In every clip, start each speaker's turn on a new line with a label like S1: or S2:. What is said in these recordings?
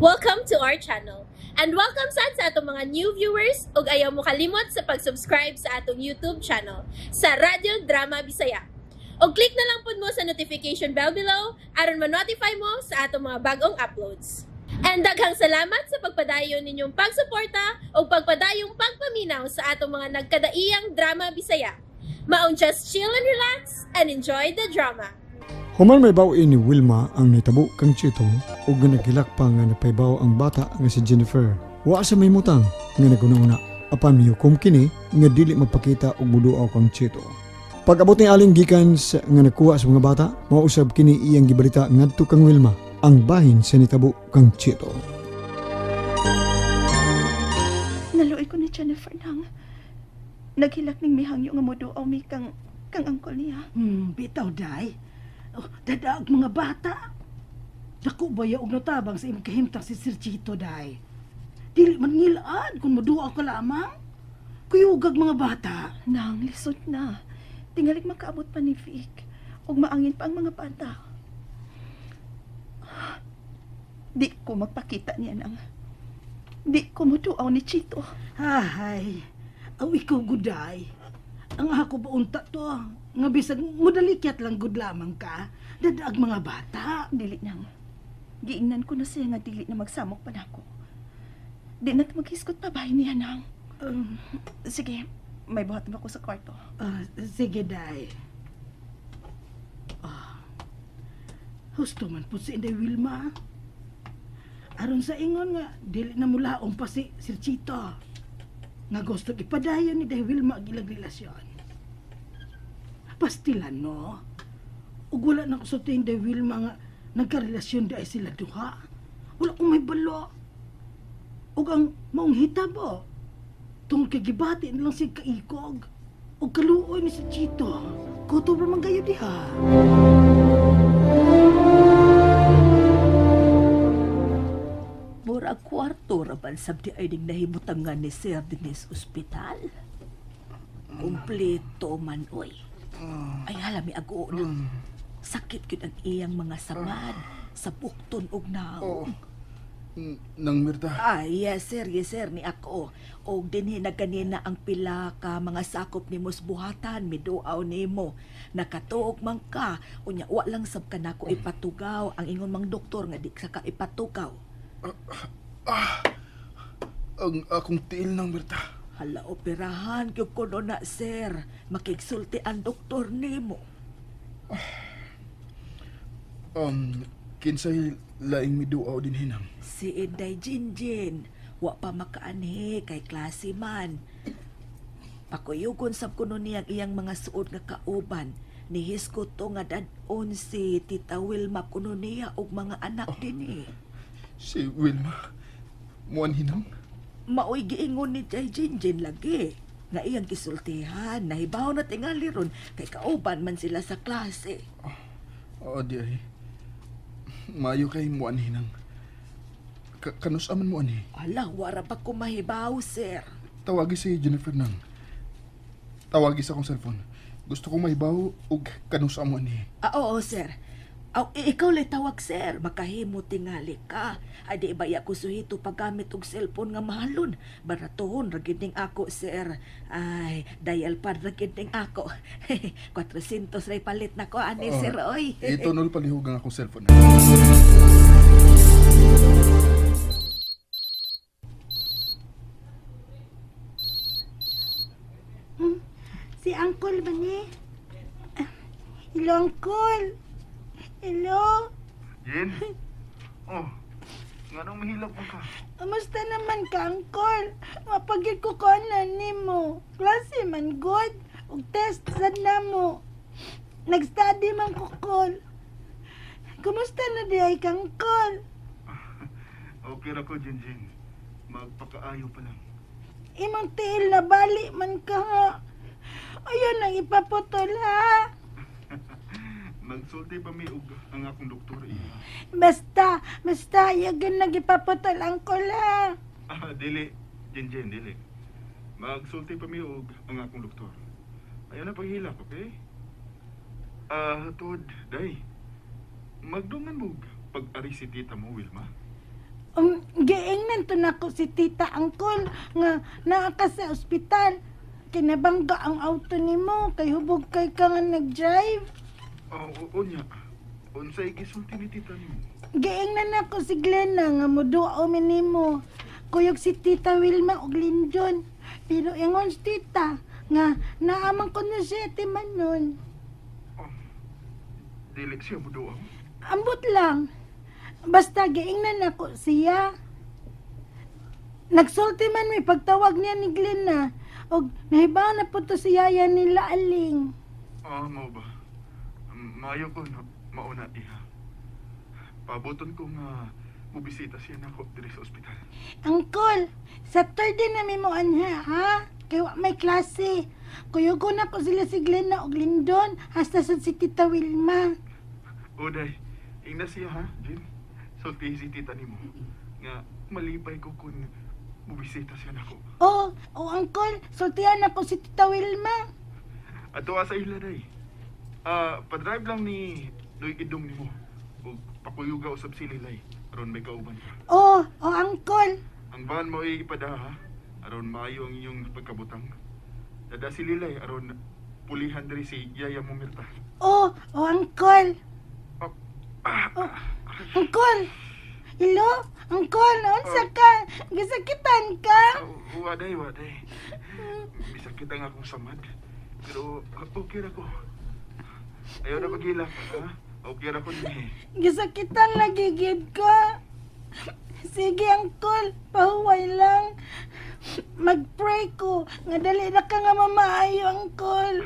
S1: Welcome to our channel. And welcome sad sa atong mga new viewers ug ayaw mo kalimot sa pag-subscribe sa atong YouTube channel sa Radyo Drama Bisaya. Og click na lang pud mo sa notification bell below aron ma-notify mo sa atong mga bagong uploads. And daghang salamat sa pagpadayon ninyong pagsuporta ug pagpadayong pagpaminaw sa atong mga nagkadaiyang drama Bisaya. Maong just chill and relax and enjoy the drama.
S2: Human mahibaw-in ni Wilma ang nitabo kang Chito ug nga naghilak pa nga napahibaw ang bata nga si Jennifer. Wa sa mahimutang nga naguna-una. Apan mihukom kini nga dili magpakita og muduaw kang Chito. Pag-abot ni Aling gikan sa, nga nakuha sa mga bata, mausab kini iyang gibalita ngadto kang Wilma ang bahin sa nitabo kang Chito.
S3: Naluoy ko ni Jennifer nang naghilak ning mihangyo nga moduaw mi kang angkol niya.
S4: Bitaw, day. Oh, dadaag mga bata. Dako ba ya og natabang sa imong kahimtang si Sir Chito, day? Dili man ngilad kung moduaw ka lamang. Kuyugag mga bata.
S3: Nang lisod na. Tingalig makaabot pa ni Vic. Ug maangin pa ang mga bata. Di ko magpakita niya nang. Di ko moduaw ni Chito.
S4: Ahay, aw ikaw guday. Ang ako ba unta to? Nga bisag mudalikyat lang gud lamang ka. Dadaag mga bata.
S3: Dili nang. Giingnan ko na siya nga dili na magsamok pa nako. Di na ta maghisgot pa bahay niya nang. Sige, may buhat ba ko sa kwarto?
S4: Ah, sige, day. Ah, husto man po si Inday Wilma. Aron sa ingon nga, dili na mulaong pa si Sir Chito. Nga gusto ipadayon ni Day Wilma ang ilang relasyon. Pastilan, no? Ug wala na ko sa Inday Wilma nga nagkarelasyon di ay sila duha. Wala kong may balo. Ug ang maong hitabo, tungod kay gibati nilang si kaikog. Ug kaluoy ni si Chito. Kutob ra man kayo diha.
S5: Murag kwarto ra man sab di ay ning nahimutangan ni Sir Dinis Ospital. Kumpleto man oy. Ay hala mi ago na. Sakit gyud ang iyang mga samad sa bukton og naong.
S6: Nang Mirta.
S5: Ay, yes sir, yes sir, ni ako. Og dinhi na ganina ang pila ka mga sakop nimo sa buhatan, miduaw nimo. Nakatuog man ka, unya wa lang sab ka nako ipatugaw. Ang ingon mang doktor nga di sa ka ipatugaw.
S6: Ang akong tiil nang Mirta.
S5: Hala, operahan gyud ko na, sir. Makigsulti ang doktor nimo.
S6: Kinsay laing miduaw din hinang?
S5: Si Inday Jinjin, wa pa makaanhi kay klase man. Pakuyugon sab kuno niyang iyang mga suod nga kauban. Nihiskot to nga dad-on si Tita Wilma kuno niya og mga anak dinhi.
S6: Si Wilma, muan hinang?
S5: Maoy giingon ni Jay Jinjin lagi nga iyang gisultihan, nahibaw na tingali ron kay kauban man sila sa klase.
S6: Oo, di ay. Maayo kay muan hinang. Kanus aman muan eh.
S5: Ala, wara ba ko mahibaw, sir?
S6: Tawagi si Jennifer nang. Tawagi sa akong cellphone. Gusto kong mahibaw og kanus aman eh.
S5: Ah, oo, sir. Aw, ikaw lay tawag, sir. Makahimo tingali ka. Ay, di ba ko suhito paggamit og cellphone nga mahalon? Baratohon, ra gyud ning ako, sir. Ay, dial pad ra gyud ning ako. 400 ray palit nako, ani, sir, oy.
S6: Itunol palihog ang akong cellphone.
S4: Si Uncle ba ni? Hello, Uncle. Hello.
S6: Jen? Oh, nga nang mahilap mo ka?
S4: Kamusta naman ka, Uncle? Mapagid ko ko na nimo. Klase man good. Ug test sad na mo. Nag-study man ko, Kol. Kumusta na di ay ka, Uncle?
S6: Okay ra ko, Jinjin. Magpakaayo pa lang.
S4: Imong tiil na bali man ka, ha? Ayun ang ipaputol, ha?
S6: Magsulti pa mi og ang akong doktor eh.
S4: Basta, basta, yagan nag ipaputol, Uncle, ha?
S6: Ah, dili. Jinjin, dili. Magsulti pa mi og ang akong doktor. Ayaw na paghilak, okay? Ah, tuod, day. Magdungan mo og pag-ari si tita mo, Wilma.
S4: Giingnan to nako si Tita Angkol nga naa ka sa ospital. Kinabangga ang auto nimo kay hubog kay ka nga nag-drive.
S6: Oh, unya. Unsay gisulti ni tita nimo?
S4: Giingnan nako si Glenna nga moduo mi nimo. Kuyog si Tita Wilma og Lindon. Pero ingon si Tita nga naaman ko na siya timanon.
S6: Oh, dili siya moduo.
S4: Ambot lang. Basta giingnan nako siya. Nagsulti man mi pagtawag niya ni Glenna. Og nahibaw na po to si yaya nila Aling.
S6: Ah, mao ba? Maayo ko na mauna iha. Pabuton ko nga mobisita siya nako diri sa ospital.
S4: Angkol, Saturday na mi mo anha, ha? Kay wa may klase. Kuyugon ako sila si Glenna og Lindon hasta sa si Tita Wilma.
S6: Oday, ingna siya ha, Jin. Sulti si tita nimo nga malipay ko kung mobisita siya nako.
S4: Oh, oh angkol, sultihan ako si Tita Wilma.
S6: Ato sa ila day. Ah, padrive lang ni Noy Idong nimo. Ug pakuyuga usab si Lilay aron may kauban ka.
S4: Oh, oh angkol.
S6: Ang van mo ay ipada ha, aron maayo ang inyong pagkabutang. Dada si Lilay aron pulihan diri si Yaya Mumirta.
S4: Oh, oh angkol.
S6: Oh, ah,
S4: Oh, angkol. Ilo, angkol, unsa ka? Gisakitan ka?
S6: Waday, waday. Bisakit ang akong samad. Pero okay ra ko. Ayaw na paghilak, ha? Okay ra ko ni.
S4: Gisakitan lagi gid ka. Sige, angkol, pahuway lang. Mag-pray ko nga dali na ka nga mamaayo, angkol.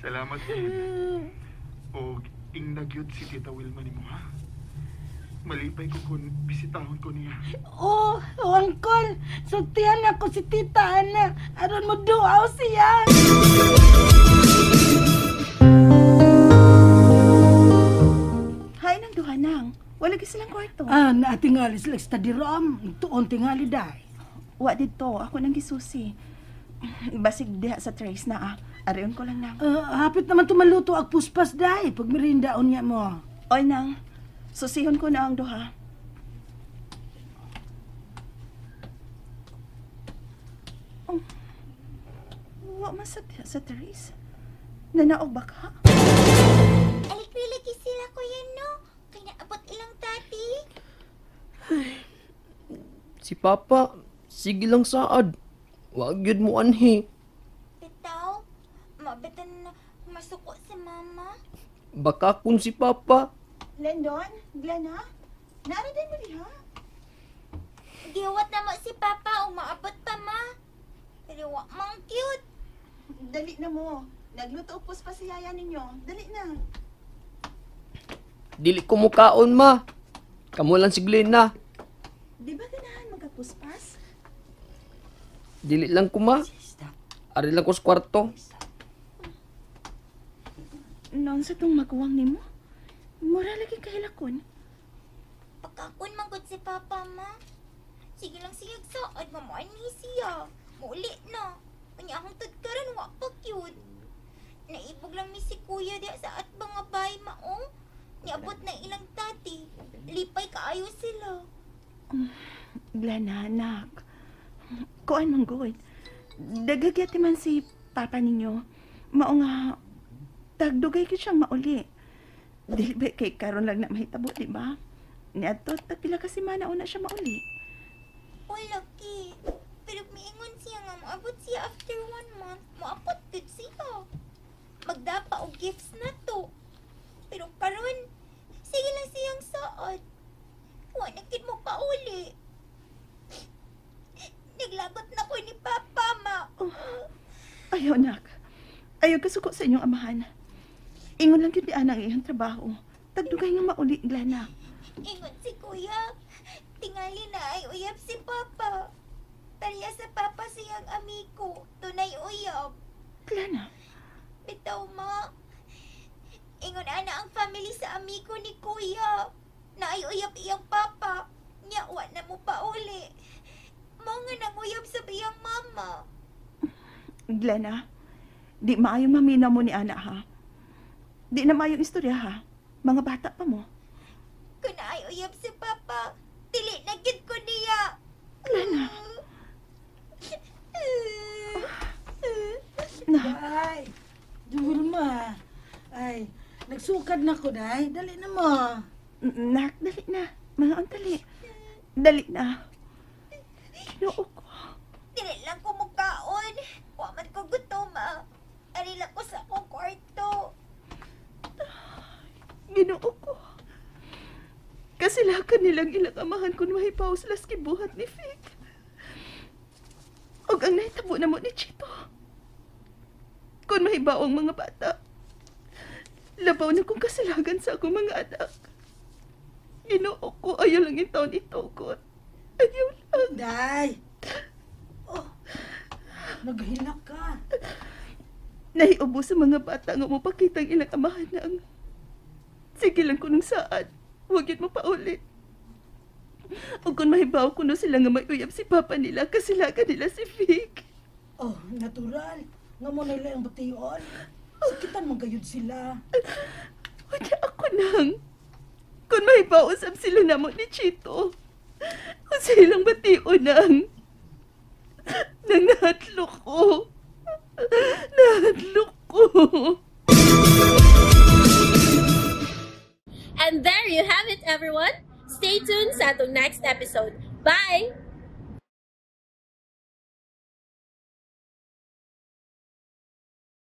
S6: Salamat, Jen. Og ingnagyod si Tita Wilma nimo, ha? Malipay ko kung bisitahon ko niya.
S4: Oh, oh, angkol, sultihan ako si Tita Ana. Aron mo duaw siya.
S3: Hay nang duha nang. Wala gyud silang kwarto.
S4: Ah, naatingali sila sa study room. Tuon tingali day.
S3: Wa didto, ako nang gisusi. Basig diha sa trace na ah. Arion ko lang nang.
S4: Hapit naman tumaluto ag puspas day pag merindaon niya mo.
S3: Oy nang, susihon ko na ang duha. Oh, wa man sa, sa Therese. Nanaog ba ka?
S7: Alikriliki sila, kuya, no? Kay naabot ilang tati.
S8: Si Papa, sige lang saad. Wag yun mo anhi.
S7: Bitaw, mabitan na masuko si mama.
S8: Baka kun si Papa.
S3: Lendon, Glenna, naara din mo diha?
S7: Giwat na mo si papa, umaabot pa ma. Pero wa mang cute.
S3: Dali na mo. Nagluto upos pa si yaya ninyo. Dali na.
S8: Dili ko mukaon ma. Kamo lang si Glenna.
S3: Di ba ganahan magkapuspas?
S8: Dili lang ko ma. Ari lang ko sa kwarto.
S3: Noon sa tong maguwang nimo? Mura lagi kahilakon.
S7: Pagkakon man gud si papa ma. Sige lang siya saad, mamuan ni siya. Muli na. Unya akong tagkaran, wa pa cute. Naibog lang mi si kuya diya sa atbang nga bay mao. Niabot na ilang tati. Lipay kaayo sila.
S3: Glenna, anak. Kuan man gud. Dagagyati man si papa ninyo. Mao nga tagdugay gyud siyang mauli. Dili ba kay karon lang na mahitabo, di ba? Niadto tag pila ka semana una siya mauli.
S7: Wala ki. Pero miingon siya nga moabot siya after 1 month, moabot gud siya. Magdapa og gifts na to. Pero karon, sige lang siyang saad. Wa na gid mo pauli. Naglagot na ko ni Papa, ma.
S3: Oh, ayaw, anak. Ayaw kasuko sa inyong amahan. Ingon lang gyud ni anang iyang trabaho. Tagdugay nga mauli, Glenna.
S7: Ingon si Kuya, tingali na ay uyab si Papa. Pareha sa Papa siyang amigo, tunay uyab.
S3: Glenna.
S7: Bitaw, ma. Ingon ana ang family sa amigo ni Kuya. Na ay uyab iyang Papa. Nya, wa na mo pauli. Mao nga nanguyab sa iyang mama.
S3: Glenna, di maayo mamina mo ni ana ha. Di na maayong istorya ha. Mga bata pa mo.
S7: Kung naay uyab si Papa, dili na gid
S4: Tungkad na ko, day. Dali na mo.
S3: Nak, dali na. Mga dali. Dali na. Ginoo ko.
S7: Dili lang ko mukaon. Wa man ko gutom ah. Ari lang ko sa akong kwarto.
S3: Ginoo ko. Kasilakan nilang ilang amahan kung mahipaw sila sa kibuhat ni Vic. Og ang nahitabo na mo ni Chito. Kung mahibaw ang mga bata, labaw na kong kasilagan sa akong mga anak. Ginoo ko, ayaw lang yung taon itugot. Ayaw lang.
S4: Day! Oh, naghilak ka.
S3: Nahiubo sa mga bata nga mapakita ang ilang amahan na ang sige lang ko nung saad. Huwag yun mapaulit. O kung mahibaw ko no sila nga may uyab si papa nila, kasilagan nila si Vic.
S4: Oh, natural. Nga mo nila ang bation. Sakitan man gayud sila.
S3: Unya ako nang. Kung mahibaw usab sila namo ni Chito. O silang bation nang. Nang nahatlok ko. Nahatlok ko.
S1: And there you have it, everyone. Stay tuned sa atong next episode. Bye!